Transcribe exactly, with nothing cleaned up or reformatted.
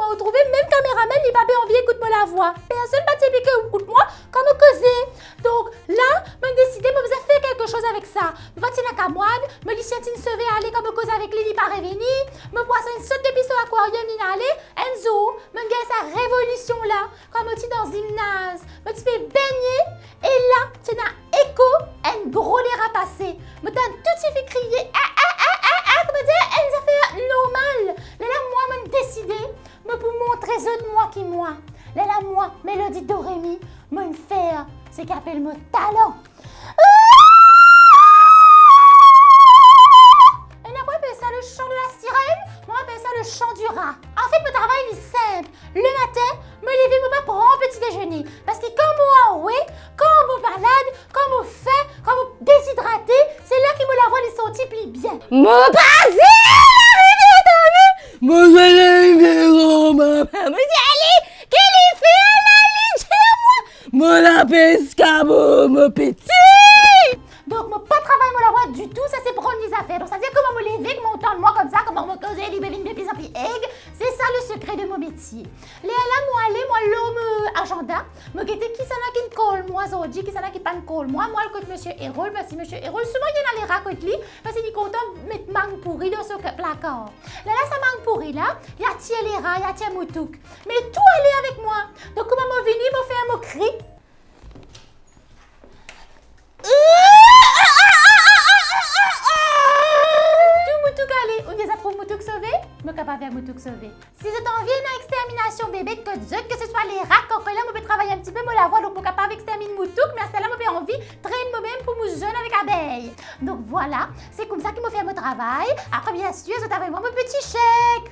Ou trouve, mem kameramenn, li pa pe anvi ekout mo lavwa. Personn pa ti pe ekout mwa kan mo koze. Donk la, mo deside mo bizin fer kelke soz avek sa. Mo pa ti ena kamwad, mo lisien ti sove ale, kan mo koz avek li, li pa revini. Mo pwason inn sot depi so akwaryom, li inn ale. Enn zour, mo gagn sa revolision la, kan mo ti dan zimnaz, mo ti pe begne, e la, ti ena eko enn gro lera pase. Mo tann tou tifi kriye, a, a, a, a, a, koumadir, enn zafer normal. Lerla mwa, mo deside, mo pou montre zot mwa ki mwa. Lerla mwa, melodi do re mi, mo fer seki apel mo talan. Ena pou apel sa le chant de la sirène, mwa apel sa le chant du rat. Anfet, mo travay li sinp. Lematin, mo leve, mo pa pran peti dezene. Parski kan mo anwe, kan mo malad, kan mo fin, kan mo dezidrate, se la ki mo lavwa li sorti pli bien. Mo pa zis arive tande, mo zis arive mo pa, mo zis ale, ki li fer la, li dir mwa, mo lapes kabo, mo peti. Donk, mo pa travay mo lavwa ditou, sa se premie zafer. Donk, sa vedir kouma mo leve, kouma ou tann mwa koumsa, kouma mo koze, li pe vinn de pli an pli eg, se sa le sekre de mo metie. Lerla, mo ale, mo lor mo azanda, mo gete kisannla ki kol mwa zordi, kisannla ki pa kol mwa. Mo al kot Misie Erol, parski Misie Erol, souvan li ena lera kot li, parski li kontan met mang pouri dan so plakar. Lerla sa mang pouri la, li atir lera, li atir moutouk. Me tou ale avek mwa. Donk, kouma mo vini, mo fer mo kri. Tou moutouk ale. Ou deza trouv moutouk sove? Mo kapav fer moutouk sove. Si zot anvi ena exterminasion bebet kot zot, ke se swa lera, kan kouma mo pe travay enn tipe mo lavwa, donk mo kapav exterminn moutouk, me aster la mo pe anvi trenn momem pou mo zonn avek abey. Donk vwala, se koumsa ki mo fer mo travay. Apre, biensir, zot avoy mwa mo peti sek.